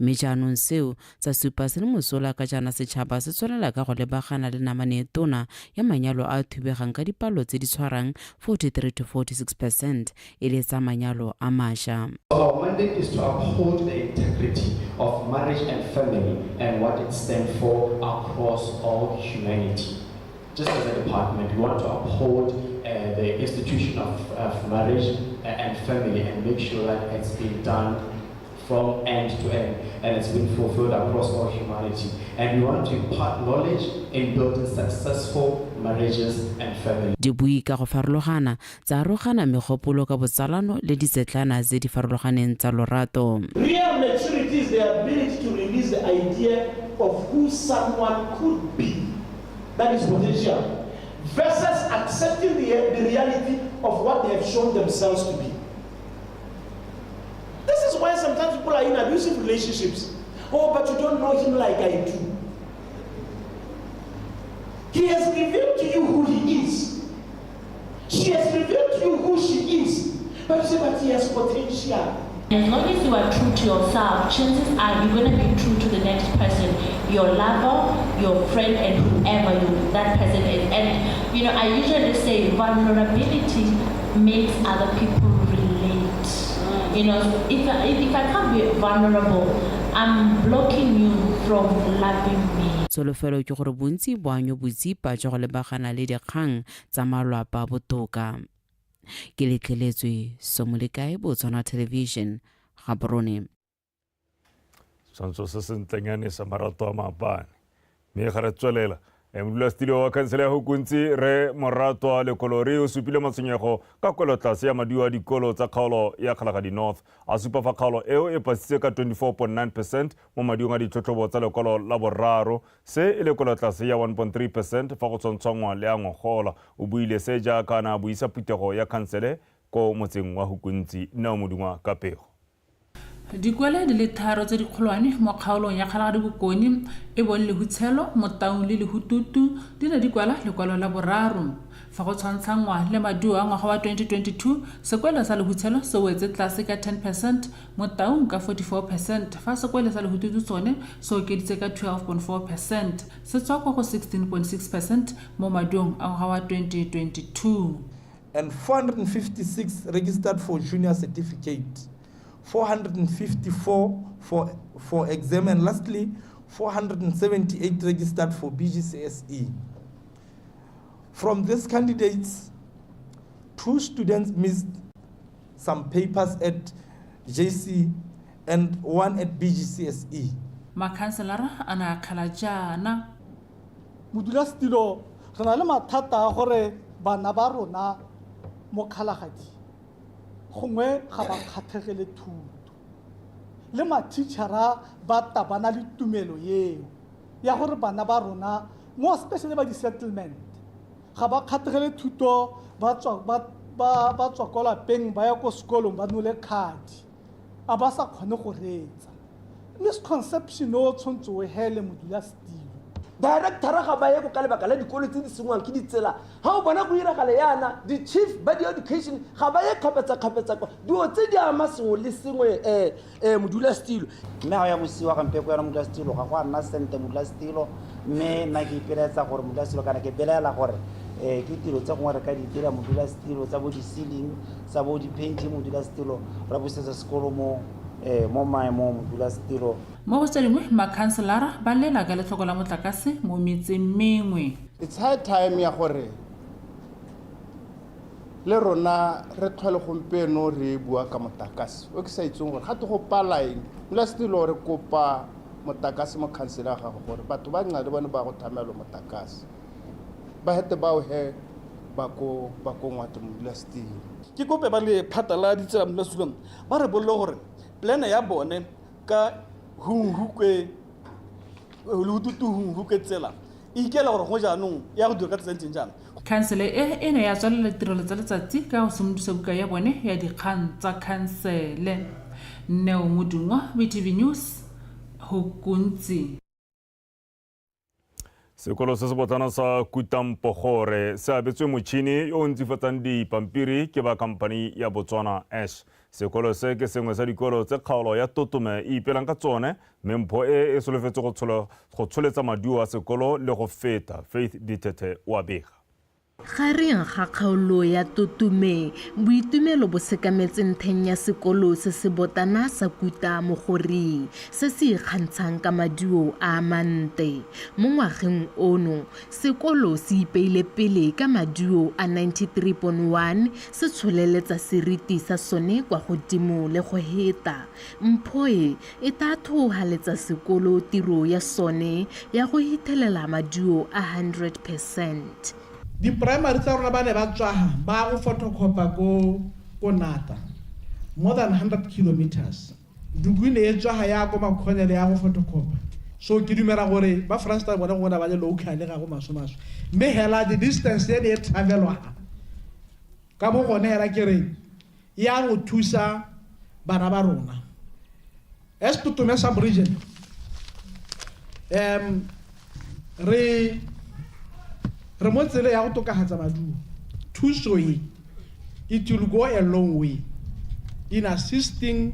Mme jaanong seo sa supa se le mosola ka jaana setšhaba se tswelela ka go lebagana le namane e tona ya manyalo a thubegang ka dipalo tse di tshwarang 43 to 46% e le tsa manyalo a mašwa. Our mandate is to uphold the integrity of marriage and family and what it stands for across all humanity. Just as a department, we want to uphold the institution of marriage and family and make sure that it's been done from end to end, and it's been fulfilled across all humanity. And we want to impart knowledge in building successful marriages and families. Dibui ka go farologana tsa arogana megopolo ka botsalano le ditsetlana tse di farologaneng tsa lorato. Real maturity is the ability to release the idea of who someone could be, that is potential, versus accepting the, the reality of what they have shown themselves to be. This is why sometimes people are in abusive relationships. Oh, but you don't know him like I do. He has revealed to you who he is. She has revealed to you who she is. But you say, but he has potential. As long as you are true to yourself, chances are you're going to be true to the next person, your lover, your friend, and whoever you, that person is. And, you know, I usually say vulnerability makes other people relate. You know, if I, if I can't be vulnerable, I'm blocking you from loving me. Tsholofelo ke gore bontsi bo anyo botsipa jwa go lebagana le dikgang tsa malwapa botoka. Ke letleletswe Somolekae, Botswana Television, Gaborone. Setshwantsho se sentlenyane sa marato a maabane. Mme ga re tswelela, modulasetilo wa khansele ya Hukuntsi re Moratwa Lekolori o supile matshwenyego ka kwelotlase ya maduo a dikolo tsa kgaolo ya Kgalagadi North. A supa fa kgaolo eo e pasitse ka 24.9 percent mo maduong a ditlhatlhobo tsa lekwalo la boraro, se e le kwelotlase ya 1.3 percent fa go tshwantshwangwa le a ngogola. O buile se jaaka a ne a buisa phuthego ya khansele ko motseng wa Hukuntsi. Neo Modungwa ka pego. Dikwele di le tharo tse dikgolwane mo kgaolong ya Kgalagadi Bokone e bong Lehutshelo, Motaung le Lehututu di ne di kwala lekwalo la boraro. Fa go tshwantshangwa le maduo a ngwaga wa 2022, sekwele sa Lehutshelo se wetse tlase ka 10 percent, Motaung ka 44 percent, fa sekwele sa Lehututu sone se okeditse ka 12.4 percent, se tswa kwa go 16.6 percent mo maduong a ngwaga wa 2022. And 456 registered for junior certificate, 454 for, for exam, and lastly, 478 registered for BGCSE. From these candidates, 2 students missed some papers at JC and 1 at BGCSE. Makhanselara a ne a kgala jaana. Modulasetilo, re na le mathata a gore bana ba rona mo Kgalagadi gongwe ga ba kgatlhegele thuto, le mathichara ba ta ba na le tumelo eo ya gore bana ba rona mo especially ba di-settlement ga ba kgatlhegele thuto, ba tswa ba tswa kwa lapeng ba ya ko sekolong ba nole khadi, a ba sa kgone go reetsa. Misconception o tshwanetse o hele, modulasetilo. Director ga ba ye ko ka lebaka la dikolo tse di sengwang ke ditsela. Ga o bona go iragala yana, di-chief ba di-education ga ba ye kgapetsa-kgapetsa kwa, dilo tse di ama sengwe le sengwe, modulasetilo. Mme ga o ya bosiwa gampe ko yona, modulasetilo, ga go a nna sente, modulasetilo. Mme nna ke ipelaetsa gore, modulasetilo, kana ke belaela gore ke tiro tse gongwe re ka di dira, modulasetilo, tsa bo di-ceiling, tsa bo di-painting, modulasetilo, ra busetsa sekolo mo mo maemong, modulasetilo. Mo go tse dingwe, makhanselara ba lela ka letlhoko la motlakase mo metseng mengwe. It's high time ya gore le rona re tlhole gompieno re bua ka motlakase o ke sa itseng gore gate go pala eng. Modulasetilo, re kopa motlakase mo khansele ya gago gore batho ba nna le bone ba go thamelo motlakase ba hete bao he ba ko ngwato, modulasetilo. Ke kope ba lephata la ditsela, modulasetilo, ba re bolele gore plan ya bone ka hunhukwe Lehututu Hunhukwe tsela e ikela gore go jaanong ya go dira ka tsela e ntseng jang. Khansele e e ne ya tswalela ditirelo tsa letsatsi ka go simolodisa buka ya bone ya dikgang tsa khansele. Neo Modungwa, BTV News, Hukuntsi. Sekolo se se botlana sa Kutampogore se abetswe motšhini yo o ntsifatsang dipampiri ke ba khamphani ya Botswana Ash. Sekolo se ke sengwe sa dikolo tse kgaolo ya Totome e ipelang ka tsone, mme mpho e e solofetse go tsholetsa maduo a sekolo le go feta. Faith Dithethe wa bega. Gareng ga kgaolo ya Tutume, boitumelo bo sekametse ntlheng ya sekolo se se botana sa Kuta Mogoring, se se ikgantshang ka maduo a mante. Mo ngwageng ono, sekolo se ipeile pele ka maduo a 93.1, se tsholeletsa seriti sa sone kwa godimo le go heta. Mpho e e tla thohaletsa sekolo tiro ya sone ya go hithelela maduo a 100 percent. Di-primary tsa rona ba ne ba tswaga ba go photocopy ko ko Nata, more than 100 kilometers. Dukwi ne e tswaga ya ko Makhonele ya go photocopy. So ke dumela gore ba Franstar bone gona ba le local ga go maswe-maswe, mme hela the distance e ne e travelwa ka bo gone hela ke re ya go thusa bana ba rona. As Tutume sub-region, re re mo tsele ya go tokafatsa maduo. Thuso e, it will go a long way in assisting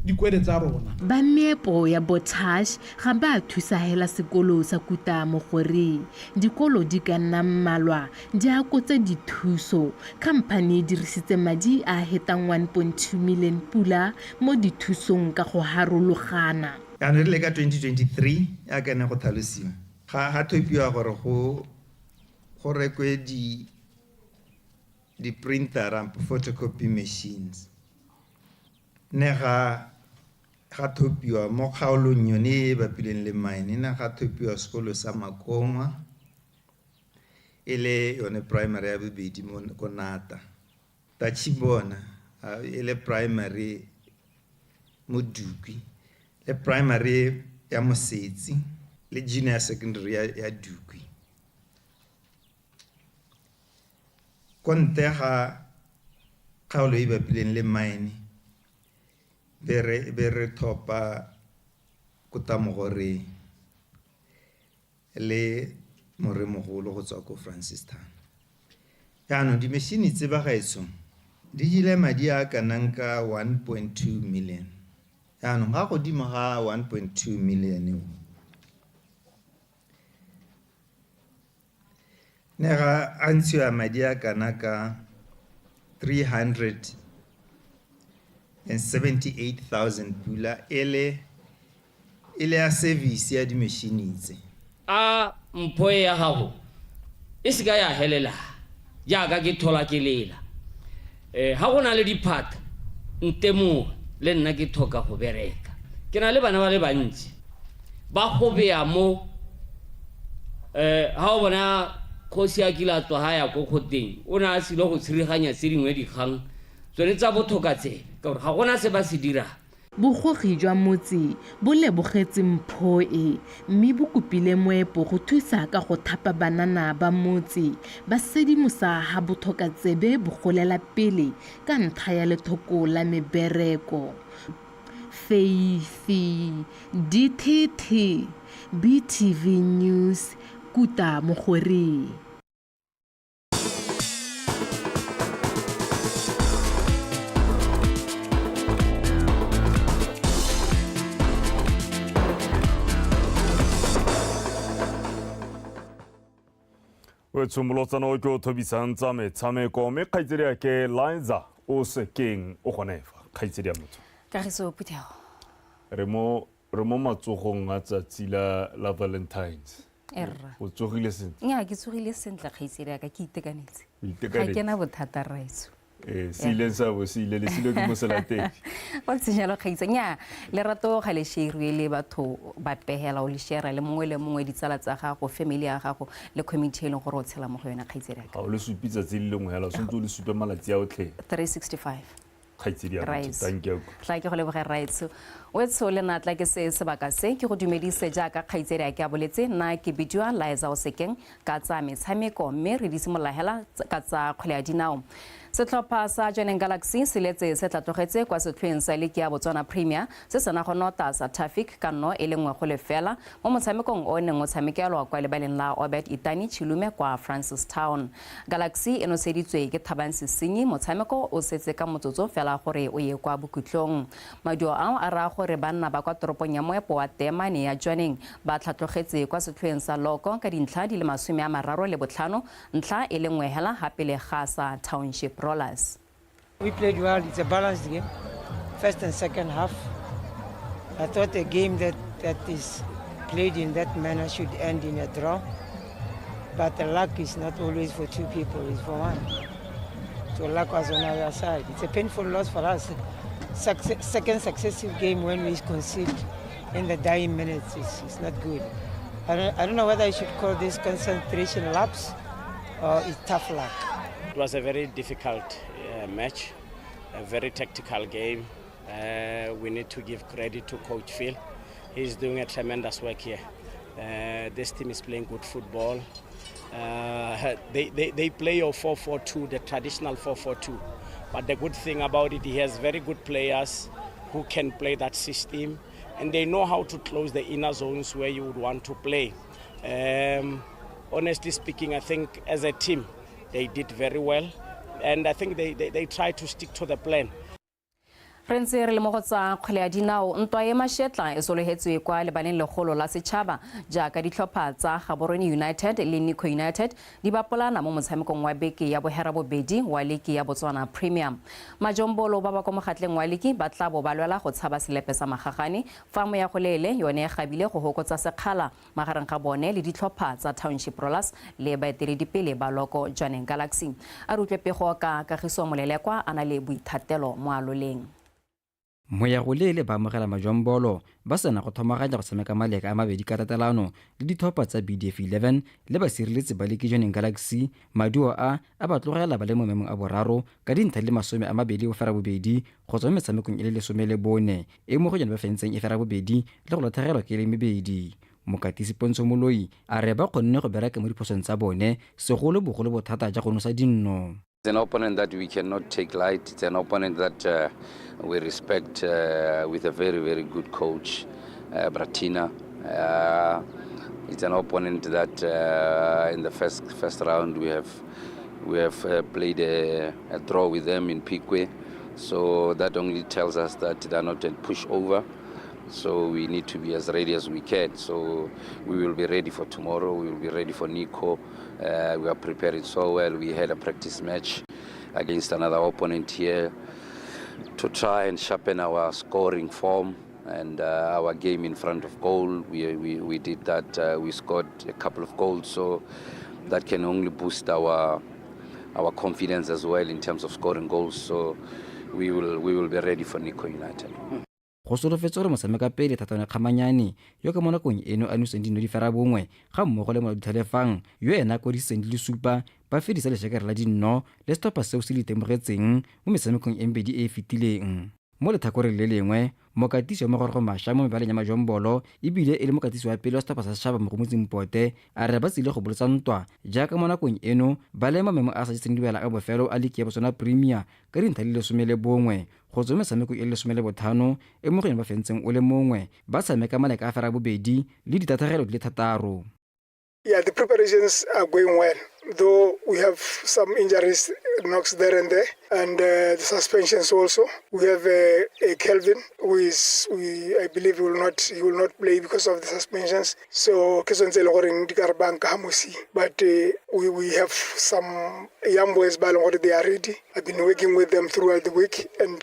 dikwele tsa rona. Ba meepo ya Botash ga ba thusa hela sekolo sa Kuta Mogoring. Dikolo di ka nna mmalwa di akotse dithuso. Khamphani e dirisitse madi a hetang 1.2 million pula mo dithusong ka go harologana. Jaanong re le ka 2023 ya ne go tlhalosiwa ga thopiwa gore go rekwe di printera, photocopy machines. Ne ga thopiwa mo kgaolong yone e bapileng le mine, ne ga thopiwa sekolo sa Makongwa e le yone primary ya bobedi mo ko Nata. Tachibona e le primary mo Dukwi, le primary ya Mosetsi le junior secondary ya Dukwi. Ko ntle ga kgaolo e bapileng le mine, be re thopa Kotamogoreng le Moremogolo go tswa ko Francistown. Jaanong di-machine tse ba gaetsho di jele madi a kanang ka 1.2 million. Jaanong ga godimo ga 1.2 million o, ne ga a ntshiwa madi a kana ka 378,000 pula e le ya service ya di-machine tse. A mpho e ya gago e se ka ya helela jaaka ke thola ke lela. Ha go na le diphata ntemoge le nna ke tlhoka go bereka. Ke na le bana ba le bantsi ba go beya mo, ha o bona kgosi a kile a tswa ha ya ko kgoteng, o ne a sile go tshiriganya tse dingwe dikgang tsone tsa bothokatsebe ka gore ga gona se ba se dirang. Bogogi jwa motse bo lebogetse mpho e, mme bo kopile moepo go thusa ka go thapa banana ba motse ba sedimosa ha bothokatsebe bo golela pele ka ntlha ya lethoko la mebereko. Faith DTT, BTV News, Kuta Mogoring. O tshimolotsana o ke o thobisang tsa metshameko mme kgaitsedi ya ke Liza o sekeng o gone fa kgaitsedi ya motho. Kagiso phuthego. Re mo matsogong a tsatsi la Valentine's. Erra. O tsogile sentle? Nnyaa, ke tsogile sentle kgaitsedi ya ka, ke itekanetse. Ga ke na bothata rraetsho. Se ileng sa bo se ile le silo ke mo selatedi. Go ntse jalo kgaitsa. Nnyaa, lerato ga le share-iwe le batho ba pehela, o le share le mongwe le mongwe, ditsala tsa gago, family ya gago le community e leng gore o tshela mo go yone kgaitsedi ya ka. Ga o le supe tsatsi le lengwe hela, o tshwanetse o le supe malatsi a otlhe. 365. Kgaitsedi ya motho, thank you. Tla ke go leboge rraetsho. Wetsho le natla ke se sebaka se ke go dumedise jaaka kgaitsedi a ke a boletse, nna ke bidiwa Liza Osekeng ka tsa metshameko mme re di simolola hela ka tsa kgwele ya dinao. Setlhopha sa Jwaneng Galaxy se letse se tlatlogetse kwa setlhoeng sa liki ya Botswana Premier se sena go nota sa Tafic ka 1 go 0 mo motshamekong o neng o tshamekelwa kwa lebaleng la Obed Itani Chilume kwa Francistown. Galaxy e noseditswe ke Thabang Sesinyi motshameko o setse ka motsotso fela gore o ye kwa bokhutlong. Maduo ao a raya gore banna ba kwa toropong ya moepo wa Teemane ya Jwaneng ba tlhatlogetse kwa setlhoeng sa loko ka dintlha di le 35, ntlha e le nngwe hela ga pele ga sa Township Rollers. We played well. It's a balanced game, first and second half. I thought a game that is played in that manner should end in a draw. But the luck is not always for two people, it's for one. So luck was on our side. It's a painful loss for us. Second successive game when we concede in the dying minutes, it's not good. I don't know whether I should call this concentration lapse or it's tough luck. It was a very difficult match, a very tactical game. We need to give credit to Coach Phil. He's doing a tremendous work here. This team is playing good football. They play your 4-4-2, the traditional 4-4-2. But the good thing about it, he has very good players who can play that system, and they know how to close the inner zones where you would want to play. Honestly speaking, I think as a team, they did very well, and I think they try to stick to the plan. Re ntse re le mo go tsa kgwele ya dinao, ntwa e mashetla e sologetswe kwa lebaleng legolo la setšhaba jaaka ditlhopha tsa Gaborone United le Nico United di bapolana mo motshamekong wa beke ya boherabobedi wa liki ya Botswana Premier. Majombolo ba ba kwa mogatleng wa liki ba tla bo ba lwela go tshaba selepe sa magagane fa Moyagolele yone e gabile go hokotsa sekgala magareng ga bone le ditlhopha tsa Township Rollers le baeteledipele ba loko Jwaneng Galaxy. A re utlwe pego ka Kagiso Molelekwa a na le Boithatelo mo aloleng. Moyagolele ba amogela Majombolo ba sena go thomaganya go tshameka maleka a mabedi ka tatelano le ditlhopha tsa BDF 11 le basireletsi ba liki Jwaneng Galaxy. Maduo a a ba tlogela ba le mo maemong a boraro ka dintlha di le 28 go tswa mo metshamekong e le 14 e mo go yone ba fentseng e 8 le go latlhegelwa ke le mebedi. Mokatisi Pontsho Moloi a re ba kgonne go bereka mo diphosong tsa bone, segolobogolo bothata ja go nosa dinno. It's an opponent that we cannot take light. It's an opponent that we respect with a very, very good coach, Bratina. It's an opponent that in the first round we have played a draw with them in Pikwe. So that only tells us that they're not a pushover. So we need to be as ready as we can. So we will be ready for tomorrow. We will be ready for Nico. We are preparing so well. We had a practice match against another opponent here to try and sharpen our scoring form and our game in front of goal. We did that. We scored a couple of goals, so that can only boost our confidence as well in terms of scoring goals. So we will be ready for Nico United. Go solofetse gore motshameka pele Thatano Kgamanyane yo ka mo nakong eno a noseng dino di 9 ga mmogo le Molaodi Tlhalefang yo ena a kwadisitseng di le 7 ba fedisa lešekere la dinno le setlhopha seo se le itemogetseng mo metshamekong e mebedi e e fetileng. Mo letlhakoreng le lengwe, mokatisi wa Mogorogo Mašwa mo mebaleng ya Majombolo ebile e le mokatisi wa pele wa setlhopha sa setšhaba Mogomotsi Mpote a re ba tsile go bolotsa ntwa jaaka mo nakong eno ba le mo maemong a sa jeseng diwela a bofelo a liki ya Botswana Premier ka dintlha di le 11 go tswa metshameko e le 15 e mo go yone ba fentseng o le mongwe ba tshameka maleka a 8 le ditatlhegelo di le 6. Yeah, the preparations are going well, though we have some injuries, knocks there and there, and the suspensions also. We have a Kelvin who is, I believe, he will not play because of the suspensions. So, but we have some young boys, they are ready. I've been working with them throughout the week, and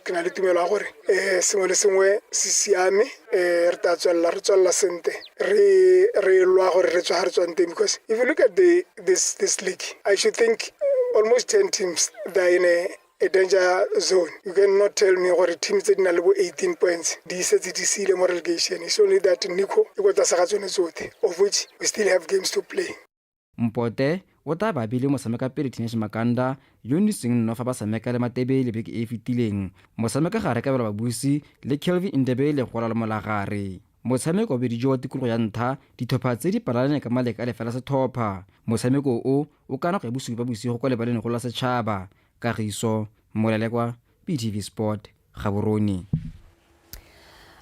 sengwe le sengwe se siame, re tla tswelela re tswelela sentle, re lwa gore re tswa ga re tswang teng, because if you look at this league, I should think almost 10 teams they are in a danger zone. You cannot tell me gore teams tse di na le bo 18 points di setse di siile mo relegation. It's only that Nico e ko tlase ga tsone tsotlhe, of which we still have games to play. Mpote o tla ba bile motshameka pele Teenage Makanda yo noseng nno fa ba tshameka le Matebele beke e e fetileng. Motshameka gare Kabelo Babusi le Kelvin Ndebele go lwa le molagare. Motshameko wa bobedi jo wa tikologo ya ntlha, ditlhopha tse di palelane ka maleka a lefela setlhopha. Motshameko o o ka nako ya 7 bosigo kwa lebaleng la setšhaba. Kagiso Molelekwa, BTV Sport, Gaborone.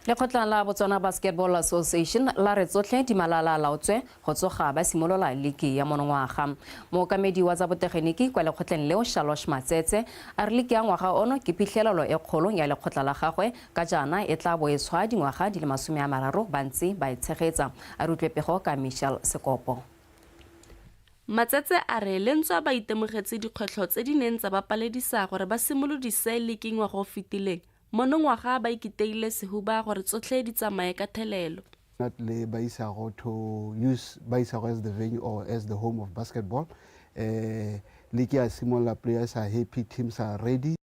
Lekgotla la Botswana Basketball Association la re tsotlhe di malala laotswe go tsoga ba simolola liki ya monongwaga. Mookamedi wa tsa botegeniki kwa lekgotleng leo Shalosh Matsetse a re liki ya ngwaga ono ke phitlhelelo e kgolo ya lekgotla la gagwe ka jaana e tla bo e tshwaa dingwaga di le 30 ba ntse ba e tshegetsa. A re utlwe pego ka Michelle Sekopo. Matsetse a re le ntswa ba itemogetse dikgwetlho tse di neng tsa ba paledisa gore ba simolodise liki ngwaga o fetileng, monongwaga ba ikiteile sehuba gore tsotlhe di tsamaye ka thelelo. Not le Baisago to use Baisago as the venue or as the home of basketball. League ya simolola, players are happy, teams are ready.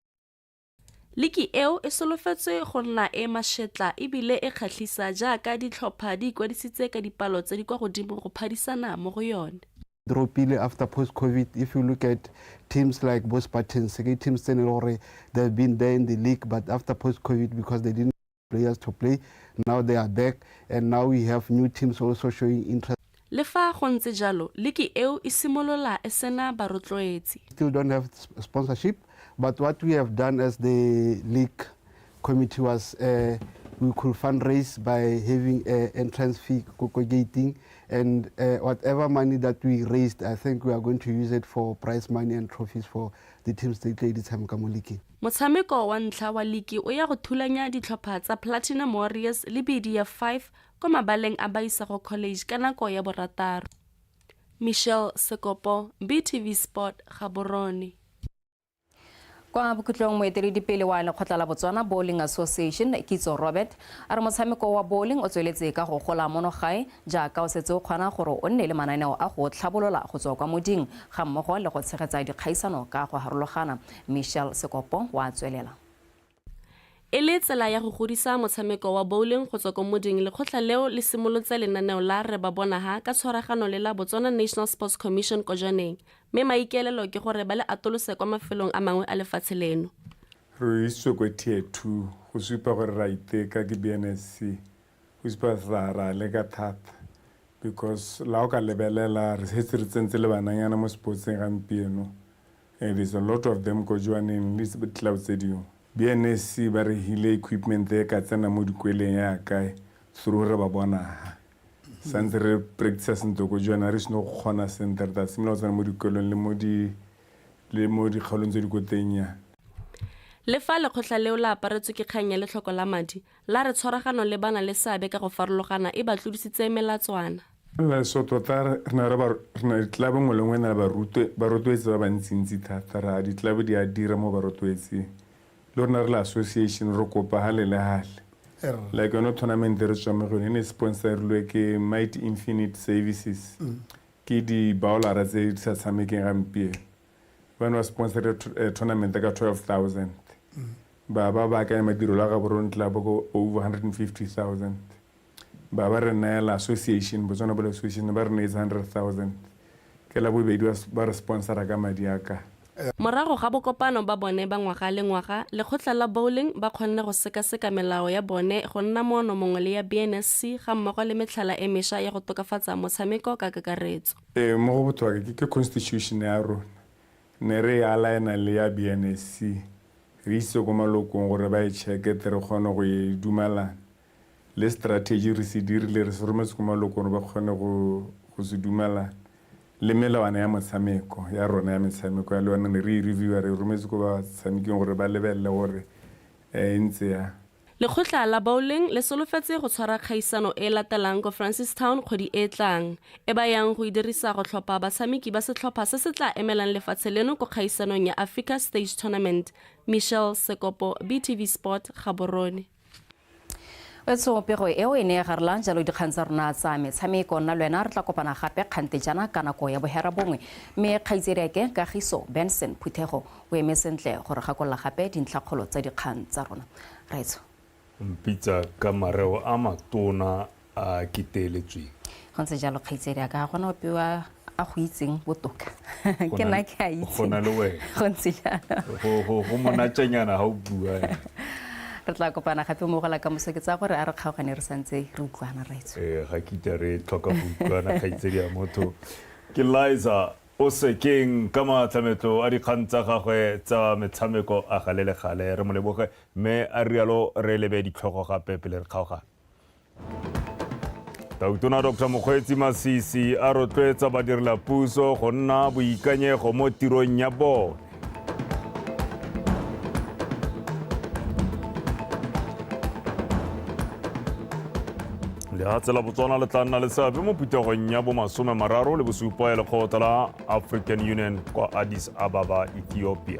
Liki eo e solofetswe go nna e mashetla e bile e kgatlhisa jaaka ditlhopha di ikwadisitse ka dipalo tse di kwa godimo go phadisana mo go yone. Dropile after post-COVID, if you look at teams like bo Spartans, ke teams tse ne le gore they've been there in the league, but after post-COVID, because they didn't players to play, now they are back, and now we have new teams also showing interest. Le fa go ntse jalo, liki eo e simolola e sena barotloetsi. Still don't have sponsorship, but what we have done as the league committee was we could fundraise by having an entrance fee gating, and whatever money that we raised, I think we are going to use it for prize money and trophies for the teams that play the tshameka mo league. Motshameko wa ntlha wa liki o ya go thulanya ditlhopha tsa Platinum Warriors le bedi ya 5 kwa mabaleng a Baisago College ka nako ya borataro. Michelle Sekopo, BTV Sport, Gaborone. Kwa bokhutlong moeteledipele wa lekgotla la Botswana Bowling Association Kitso Robert a re motshameko wa bowling o tsweletse ka go gola mono gae jaaka o setse o kgona gore o nne le mananeo a go tlhabolola go tswa kwa moding ga mmogo le go tshegetsa dikgaisano ka go harologana. Michelle Sekopo wa tswelela. E le tsela ya go godisa motshameko wa bowling go tswa ko moding, lekgotla leo le simolotse lenaneo la Re Ba Bona Ha ka tshwaragano le la Botswana National Sports Commission ko Jwaneng, mme maikaelelo ke gore ba le atolose kwa mafelong a mangwe a lefatshe leno. Re isitswe ko tier 2 go supa gore ra iteka ke BNSC, go supa ra leka thata because la o ka lebelela re setse re tsentse le bananyana mo sportseng gampieno. There's a lot of them ko Jwaneng le club tse dingwe. BNSC ba re hile equipment e ka tsena mo dikweleng ya kae through Re Ba Bona Ha. Santse re practice sentle ko Jwaneng, re seno go kgona sentle, re tla simolola go tsena mo dikwelong le mo di le mo dikgaolong tse di ko teng ya. Le fa lekgotla leo la aparetswe ke kgang ya letlhoko la madi, la re tshwaragano le bana le seabe ka go farologana e ba tlodisitse melatswana. So tota re na re ba re na ditlelabo nngwe le nngwe na le barotloetsi ba bantsintsi thata, ra ditlelabo di a dira mo barotloetsing. Le rona re le association re kopa hale le hale. Like yone tournament re tswa mo go yone e ne sponsorilwe ke Mighty Infinite Services. Ke di bowlera tse di sa tshamekeng gampieno. Ba ne ba sponsorile tournament ka 12,000. Ba ba baakanya madirelo a Gaborone Club ko over 150,000. Ba ba re neela association, Botswana Bowling Association ba re neetse 100,000. Ke la bobedi ba re sponsora ka madi a ka. Morago ga bokopano ba bone ba ngwaga le ngwaga, lekgotla la bowling ba kgonne go sekaseka melao ya bone go nna moono mongwe le ya BNSC ga mmogo le metlhala e mešwa ya go tokafatsa motshameko ka kakaretso. Ee, mo go botlhokwa ke constitution ya rona. Ne re e aligna le ya BNSC, re isitse ko malokong gore ba e checke tle re kgone go e dumalana. Le strategy re se dirile, re se rometse ko malokong gore ba kgone go se dumalana. Le melawana ya motshameko ya rona ya metshameko ya le yone ne re e reviewa, re e rometse ko batshameking gore ba lebelele gore e ntse yang. Lekgotla la bowling le solofetse go tshwara kgaisano e latelang ko Francistown kgwedi e tlang, e ba yang go e dirisa go tlhopha batshameki ba setlhopha se se tla emelang lefatshe leno ko kgaisanong ya Africa Stage Tournament. Michelle Sekopo, BTV Sport, Gaborone. Wetsho pego eo e ne e garela jalo dikgang tsa rona tsa metshameko. Nna le wena re tla kopana gape kgante jana ka nako ya bohera bongwe, mme kgaitsediake Kagiso Benson Phuthego o eme sentle gore gakolola gape dintlhakgolo tsa dikgang tsa rona. Raetsho. Mpitsa ka mareo a matona a kiteeletsweng. Go ntse jalo kgaitsedi ka gona ope wa a go itseng botoka. Ke nna ke a itseng. Go na le wena. Go ntse jalo. Go monatšanyana ha o bua. Re tla kopana gape mo go la kamoso, ke tsaya gore a re kgaogane re santse re utlwana raetsho. Ga kitla re tlhoka go utlwana kgaitsedi ya motho. Ke Liza. O sekeng ka maatlametlo a dikgang tsa gagwe tsa metshameko a gale le gale. Re mo leboge mme a rialo re lebe ditlhogo gape pele re kgaogana. Tautona Dr. Mokgweetsi Masisi a rotloetsa badirelapuso go nna boikanyego mo tirong ya bone. Lehatshe la Botswana le tla nna le seabe mo phuthegong ya bomasome mararo le bosupa ya lekgotla la African Union kwa Addis Ababa, Ethiopia.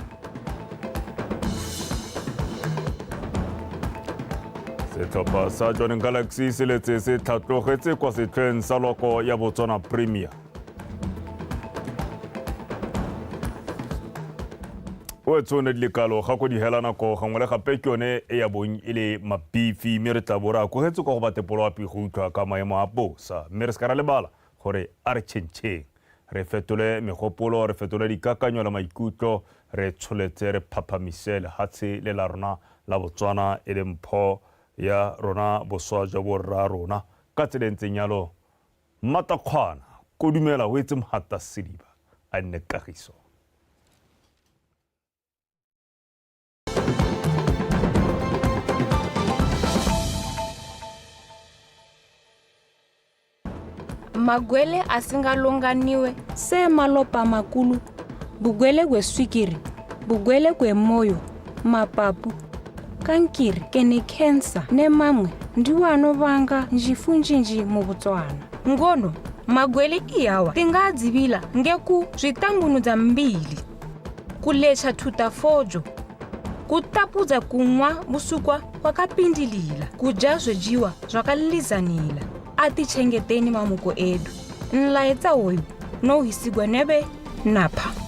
Setlhopha sa Jwaneng Galaxy se letse se tlhatlogetse kwa setlhoeng sa loko ya Botswana Premier. O tsone di lekalo ga ko di hela nako gangwe le gape ke yone e ya bong e le mabifi, mme re tla bo re akogetse kwa go batepoloapi go utlwa ka maemo a bosa, mme re se ka ra lebala gore a re tšhentšheng, re fetole megopolo, re fetole dikakanyo le maikutlo, re tsholetse re phaphamise lehatshe le la rona la Botswana e le mpho ya rona, boswa jwa borra rona. Ka tsela e ntseng yalo, Mmatakgwana kodumela o etse mhata sediba a nne kagiso. Magwele asingalonganiwe se malopa makulu, bugwele gwe swikiri, bugwele gwe moyo, mapapu, kankiri kene kensa ne mamwe ndiwo anovanga njifu njinji mu Botswana. Ngono magwele iyawa tingadzivila ngeku zwitambunudza mbili, kulecha thutafojo, kutapudza kunwa vusukwa kwakapindilila, kudya zvedyiwa zvakalizanila. Atichengeteni mamuko edu. Nlaetsa oyu nouhisigwa neve napha.